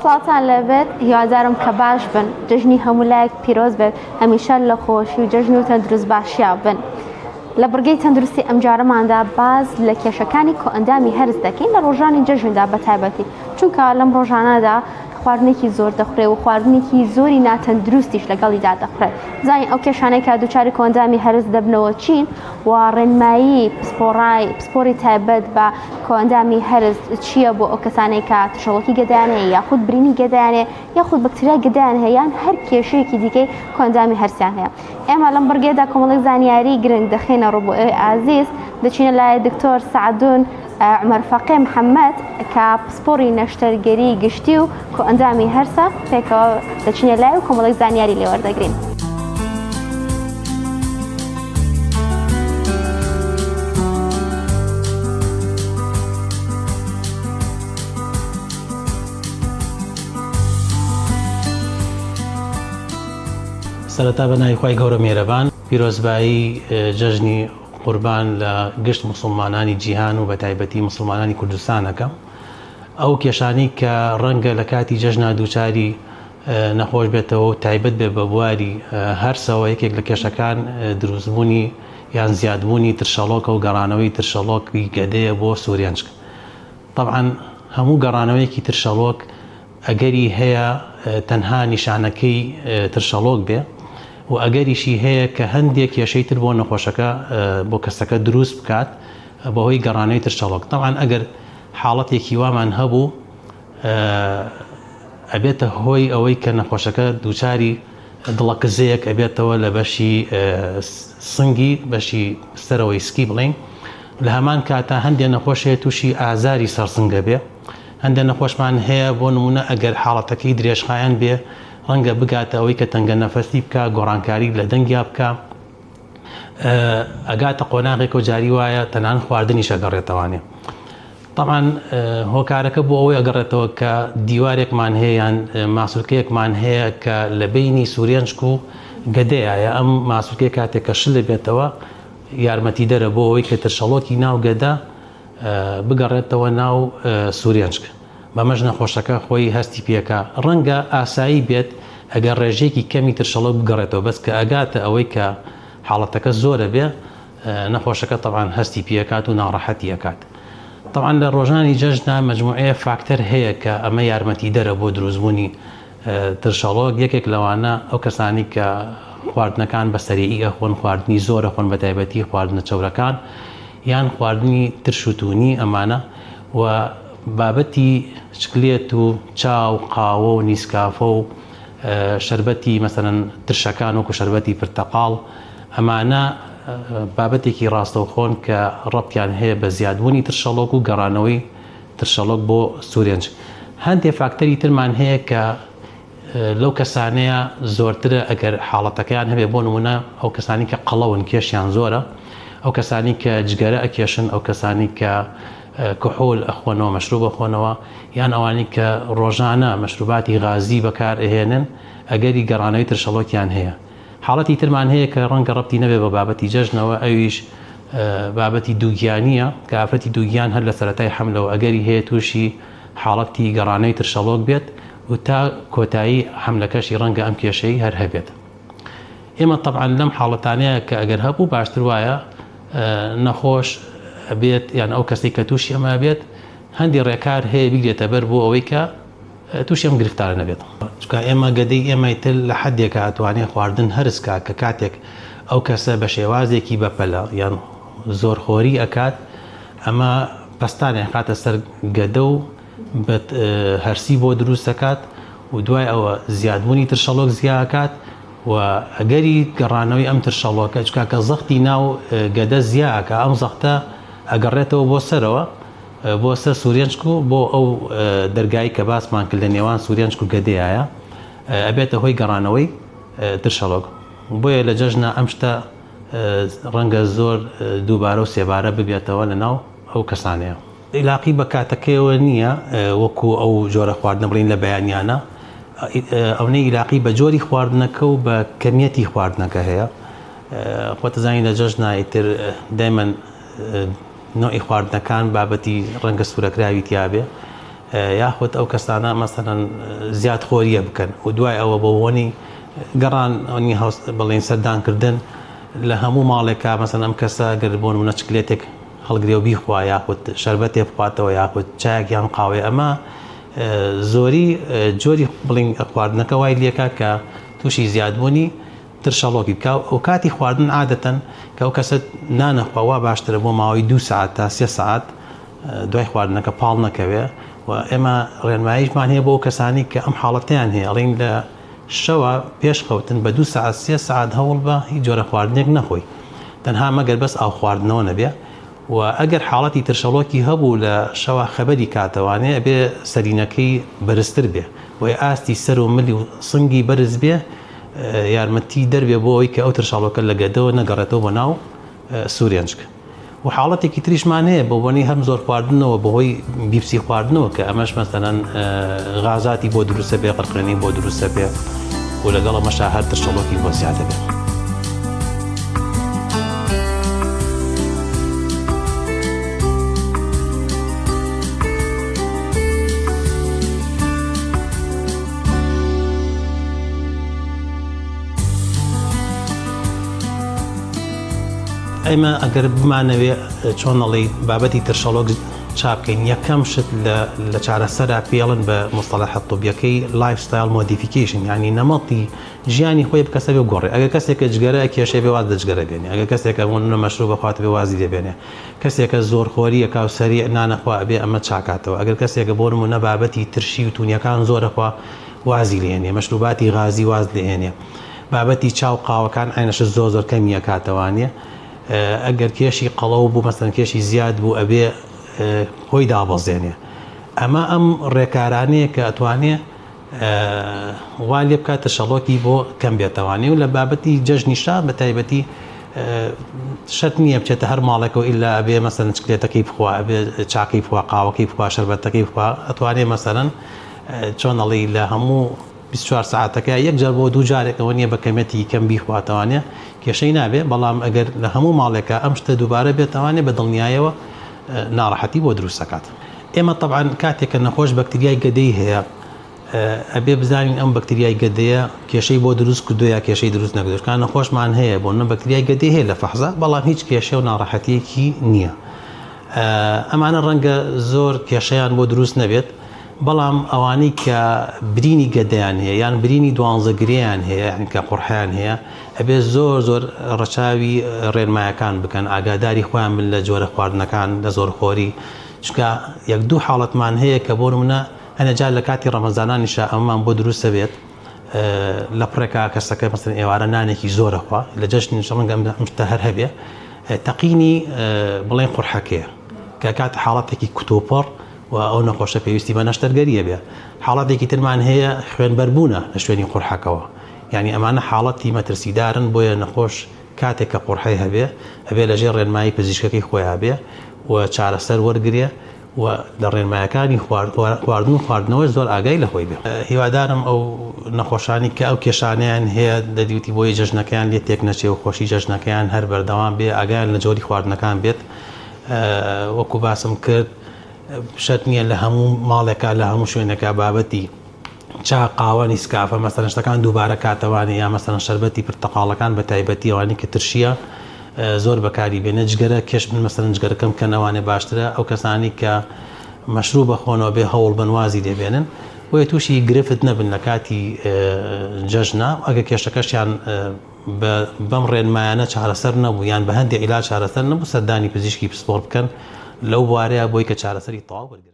سڵاوتان لێبێت هیوادارم کە باش بن جەژنی هەموو لایەک پیرۆز بێت هەمیشە لە خۆشی و جەژن و تەندروست باشیا بن. لە بڕگەی تەندروستی ئەمجارەماندا باز لە کێشەکانی کۆئەندامی هەرس دەکەین لە ڕۆژانی جەژندا بە تایبەتی چونکە لەم ڕۆژانەدا خواردنێکی زۆر دەخورێ و خواردنێکی زۆری ناتەندروستیش لەگەڵیدا دەخورێت بزانین ئەو کێشانەی کە دووچاری کۆئەندامی هەرس دەبنەوە چین و ڕێنمایی پسپۆڕای پسپۆری تایبەت بە کۆئەندامی هەرس چییە بۆ ئەو کەسانەی کە ترشەڵۆکی گەدەیان هەیە یاخود برینی گەدەیان هەیە یاخود بەکتریای گەدەیان هەیە یان هەر کێشەیەکی دیکەی کۆئەندامی هەرسیان هەیە ئێمە لەم بڕگەیەدا کۆمەڵێک زانیاری گرنگ دەخەینە ڕوو بۆ ئێوەی ئازیز دەچینە لای دکتۆر سەعدون عومەر فەقێ محەممەد کە پسپۆڕی نەشتەرگەری گشتی و کۆئەندامی هەرسە پێکەوە دەچینە لای و کۆمەڵێک زانیاری لێ وەردەگرین. سەرەتا بە ناوی خوای گەورە میهرەبان پیرۆزبایی جەژنی قوربان لە گشت موسڵمانانی جیهان و بەتایبەتی موسڵمانانی کوردستان ئەکەم. ئەو کێشانەی کە ڕەنگە لە کاتی جەژنا دووچاری نەخۆش بێتەوە و تایبەت بێت بە بواری هەرسەوە یەکێک لە کێشەکان دروستبوونی یان زیادبوونی ترشەڵۆکە و گەڕانەوەی ترشەڵۆکی گەدەیە بۆ سورێنچک. تەبعەن هەموو گەڕانەوەیەکی ترشەڵۆک ئەگەری هەیە تەنها نیشانەکەی ترشەڵۆک بێ و ئەگەریشی هەیە کە هەندێک کێشەی تر بۆ نەخۆشەکە بۆ کەسەکە دروست بکات بەهۆی گەڕانەوەی ترشەڵۆک. تەبعەن ئەگەر حاڵەتێکی وامان هەبوو ئەبێتە هۆی ئەوەی کە نەخۆشەکە دووچاری دڵەکزەیەک ئەبێتەوە لە بەشی سنگی بەشی سەرەوەی سکی بڵین لە هەمان کاتا هەندێک نەخۆش هەیە تووشی ئازاری سەرسنگە بێ هەندێک نەخۆشمان هەیە بۆ نمونە ئەگەر حاڵەتەکەی درێژخایەن بێ ڕەنگە بگاتە ئەوەی کە تەنگە نەفەسی بکە گۆڕانکاری لە دەنگیا بکە ئەگاتە قۆناغێک و جاری وایە تەنان خواردنیش ئەگەڕێتەوانێ تەبعەن هۆکارەکە بۆ ئەوەی ئەگەڕێتەوە کە دیوارێکمان هەیە یان ماسولکەیەکمان هەیە کە لە بینی سوورێنچک و گەدەیە ئەم ماسولکەی کاتێک کە شل بێتەوە یارمەتیدەرە بۆ ئەوەی کە ترشەڵۆکی ناو گەدە بگەڕێتەوە ناو سوورێنچک بەمەش نەخۆشەکە خۆی هەستی پێکا ڕەنگە ئاسایی بێت ئەگەر ڕێژەیەکی کەمی ترشەڵۆک بگەڕێتەوە بەس کە ئەگاتە ئەوەی کە حاڵەتەکە زۆرە بێ نەخۆشەکە تەبعەن هەستی پێکات و ناڕەحەتی ئەکات تەبعەن لە ڕۆژانی جەژنا مەجموعەیە فاکتەر هەیە کە ئەمە یارمەتیدەرە بۆ دروستبوونی ترشەڵۆک یەکێک لەوانە ئەو کەسانی کە خواردنەکان بە سەریعی ئەخۆن خواردنی زۆر ئەخۆن بە تایبەتی خواردنە چەورەکان یان خواردنی ترش و تونی ئەمانە و بابەتی چکلێت و چا و قاوە و نیسکافە و شەربەتی مەسەلەن ترشەکان وەکو شەربەتی پرتەقاڵ ئەمانە بابەتێکی ڕاستەوخۆن کە ڕەبتیان هەیە بە زیادبوونی ترشەڵۆک و گەڕانەوەی ترشەڵۆک بۆ سورێنج. هەندێ فاکتەری ترمان هەیە کە لەو کەسانەیە زۆرترە ئەگەر حاڵەتەکەیان هەبێ بۆ نمونە ئەو کەسانی کە قەڵەون کێشیان زۆرە ئەو کەسانی کە جگەرە ئەکێشن ئەو کەسانی کە کحول ئەخۆنەوە مەشروب ئەخۆنەوە یان ئەوانی کە ڕۆژانە مەشروباتی غازی بەکار ئەهێنن ئەگەری گەڕانەوەی ترشەڵۆکیان هەیە حاڵەتی ترمان هەیە کە ڕەنگە ڕەبتی نەبێ بە بابەتی جەژنەوە ئەویش بابەتی دووگیانییە کە ئافرەتی دووگیان هەر لە سەرەتای حەملەوە ئەگەری هەیە تووشی حاڵەتی گەڕانەوەی ترشەڵۆک بێت و تا کۆتایی حەملەکەشی ڕەنگە ئەم کێشەی هەر هەبێت. ئێمە تەبعەن لەم حاڵەتانەیە کە ئەگەر هەبوو باشتر وایە نەخۆش بێت یان ئەو کەسەی کە تووشی ئەمە بێت هەندی ڕێکار هەیە بیگرێتە بەر بۆ ئەوەی کە تووشی ئەم گرفتانە نەبێت. چونکە ئێمە گەدەی ئێمەی تر لە حەدێکا ئەتوانێ خواردن هەرس کا کە کاتێک ئەو کەسە بە شێوازێکی بەپەلە یان زۆرخۆری ئەکات ئەمە پەستان ئەخاتە سەر گەدە و هەرسی بۆ دروست دەکات و دوای ئەوە زیادبوونی ترشەڵۆک زیا ئەکات و ئەگەری گەڕانەوەی ئەم ترشەڵۆکە چونکە کە زەختی ناو گەدە زیا ئەکا ئەم زەختە ئەگەڕێتەوە بۆ سەرەوە بۆ سەر سورێنچک و بۆ ئەو دەرگای کە باسمان کرد لە نێوان سورێنچک و گەدەیایە ئەبێتە هۆی گەڕانەوەی ترشەڵۆک بۆیە لە جەژنا ئەم شتە ڕەنگە زۆر دووبارە و سێبارە ببێتەوە لە ناو ئەو کەسانەیە. ئیلاقی بە کاتەکەیەوە نییە وەکو ئەو جۆرە خواردنە بڵین لە بەیانیانە ئەونەی ئیلاقی بە جۆری خواردنەکە و بە کەمیەتی خواردنەکە هەیە خۆتەزانی لە جەژنا ئیتر دایمەن نەوعی خواردنەکان بابەتی ڕەنگە سوورەکراوی تیابێ. یاخود ئەو کەسانە مەسەلەن زیاد خۆریە بکەن و دوای ئەوە بۆ بۆنی گەڕان ئەنی هەوس بڵێن سەردانکردن لە هەموو ماڵێکا مەسەلەن ئەم کەسە گەر بۆ نمونە چکلێتێک هەڵگرێ و بیخوا یاخود شەربەتێ بخواتەوە یاخود چایەک یان قاوەیە ئەمە زۆری جۆری بڵین خواردنەکە وای لێکا کە تووشی زیادبوونی ترشەڵۆکی بکا و کاتی خواردن عادەتەن کە ئەو کەسە نانەخوا وا باشترە بۆ ماوەی دوو سەعات تا سێ سەعات دوای خواردنەکە پاڵ نەکەوێ و ئێمە ڕێنماییشمان هەیە بۆ ئەو کەسانی کە ئەم حاڵەتەیان هەیە ئەڵێین لە شەوە پێش خەوتن بە دوو سەعات سێ سەعات هەوڵ بە هیچ جۆرە خواردنێک نەخۆی تەنها مەگەر بەس ئاو خواردنەوە نەبێ و ئەگەر حاڵەتی ترشەڵۆکی هەبوو لە شەوا خەبەری کاتەوانێ ئەبێ سەرینەکەی بەرزتر بێ بۆیە ئاستی سەر و ملی و سنگی بەرز بێ یارمەتی دەربێ بۆ ئەوەی کە ئەو ترشەڵۆکە لە گەدەوە نەگەڕێتەوە بۆ ناو سورێنچک. و حاڵەتێکی تریشمان هەیە بە بۆنەی هەم زۆر خواردنەوە بەهۆی بیپسی خواردنەوە کە ئەمەش مەسەلەن غازاتی بۆ دروستە بێ قڕقێنی بۆ دروستە بێ و لەگەڵ ئەمەشا هەر ترشەڵۆکی بۆ زیادە بێت. ئێمە ئەگەر بمانەوێ چۆن ئەڵێی بابەتی ترشەڵۆک چابکەین یەکەم شت لە چارەسەرا پێڵن بە مستەڵەحە طبیەکەی lifestyle modification یعنی نەمەڵی ژیانی خۆی بکەسە بێ گۆڕێ ئەگەر کەسێکە جگەرە کێشێ بێ واز لە جگەرە بێنێ ئەگەر کەسێکە بۆ نمونە مەشروب بخوات بێ وازی لێ بێنێ کەسێکە زۆرخۆریەکا و سەریع نانەخوا ئەبێ ئەمە چاکاتەوە ئەگەر کەسێکە بۆ نمونە بابەتی ترشی و تونیەکان زۆرەخوا وازی لێنێ مەشروباتی غازی واز لێنێ بابەتی چا و قاوەکان عەینەشت زۆر زۆر کەمی ئەکاتەوانێ ئەگەر کێشی قەڵەو بوو مەسەن کێشی زیاد بوو ئەبێ خۆی دابەزێنێ ئەمە ئەم ڕێکارانەیە کە ئەتوانێ وا لێ بکات ترشەڵۆکی بۆ کەم بێتەوانێ و لە بابەتی جەژنیشا بە تایبەتی شەرت نییە بچێتە هەر ماڵێکەوە ئیلا ئەبێ مەسەن چکلێتەکەی بخوا ئەبێ چاکەی بخوا قاوەکەی بخوا شەربەتەکەی بخوا ئەتوانێ مەسەلەن چۆن ئەڵێی لە هەموو 24 سەعاتەکە یەک جار بۆ دوو جارێک ئەوە نییە بە کەمێتی کەم بیخواتەوانێ کێشەی نابێ بەڵام ئەگەر لە هەموو ماڵێکا ئەم شتە دووبارە بێتەوانێ بە دڵنیایەوە ناڕەحەتی بۆ دروست ئەکات. ئێمە تەبعەن کاتێک کە نەخۆش بەکتریای گەدەی هەیە ئەبێ بزانین ئەم بەکتریای گەدەیە کێشەی بۆ دروست کردو یا کێشەی دروست نەکردو چونکە نەخۆشمان هەیە بۆ نە بەکتریای گەدەی هەیە لە فەحزا بەڵام هیچ کێشە و ناڕەحەتیەکی نییە ئەمانە ڕەنگە زۆر کێشەیان بۆ دروست نەبێت بەڵام ئەوانەی کە برینی گەدەیان هەیە یان برینی دوانزە گرێیان هەیە یان کە قوڕحیان هەیە ئەبێ زۆر زۆر ڕەچاوی ڕێنمایەکان بکەن ئاگاداری خۆیان بن لە جۆرە خواردنەکان لە زۆرخۆری چونکە یەک دوو حاڵەتمان هەیە کە بۆ نمونە هەنێ جار لە کاتی ڕەمەزانانیشا ئەمەمان بۆ دروستە بێت لە پڕێکا کەسەکە مەسەن ئێوارە نانێکی زۆرە خوا لە جەژنیش ڕەنگە ئەم شتە هەر هەبێ تەقینی بڵێن قورحەکەیە کە کاتە حاڵەتێکی کوتوپڕ و ئەو نەخۆشە پێویستی بە نەشتەرگەریە بێ حاڵەتێکی ترمان هەیە خوێنبەربوونە لە شوێنی قورحەکەوە یعنی ئەمانە حاڵەتی مەترسیدارن بۆیە نەخۆش کاتێک کە قورحەی هەبێ ئەبێ لەژێر ڕێنمایی پزیشکەکەی خۆیا بێ و چارەسەر وەرگرێ و لە ڕێنمایەکانی خواردن و خواردنەوەش زۆر ئاگای لە خۆی بێ. هیوادارم ئەو نەخۆشانی کە ئەو کێشانەیان هەیە دەدیوتی بۆی جەژنەکەیان لێ تێک نەچێ و خۆشی جەژنەکەیان هەر بەردەوام بێ ئاگایان لە جۆری خواردنەکان بێت وەکو باسم کرد شەرت نییە لە هەموو ماڵێکا لە هەموو شوێنێکا بابەتی چا قاوە نیسکافە مەسەلەن شتەکان دووبارە کاتەوانێ یا مەسەلەن شەربەتی پرتەقاڵەکان بە تایبەتی ئەوانەی کە ترشیە زۆر بەکاری بێنە جگەرە کێش بن مەسەلەن جگەرەکەم کەنەوانێ باشترە ئەو کەسانی کە مەشروب بەخۆنەوە بێ هەوڵ بن وازی لێ بێنن بۆیە تووشی گرفت نەبن لە کاتی جەژنا ئەگە کێشەکەشیان بەم ڕێنمایانە چارەسەر نەبوو یان بە هەندێک عیلاج چارەسەر نەبوو سەردانی پزیشکی پسپۆڕ بکەن لەو بوارەیە بۆی کە چارەسەری تەواو وەرگرن.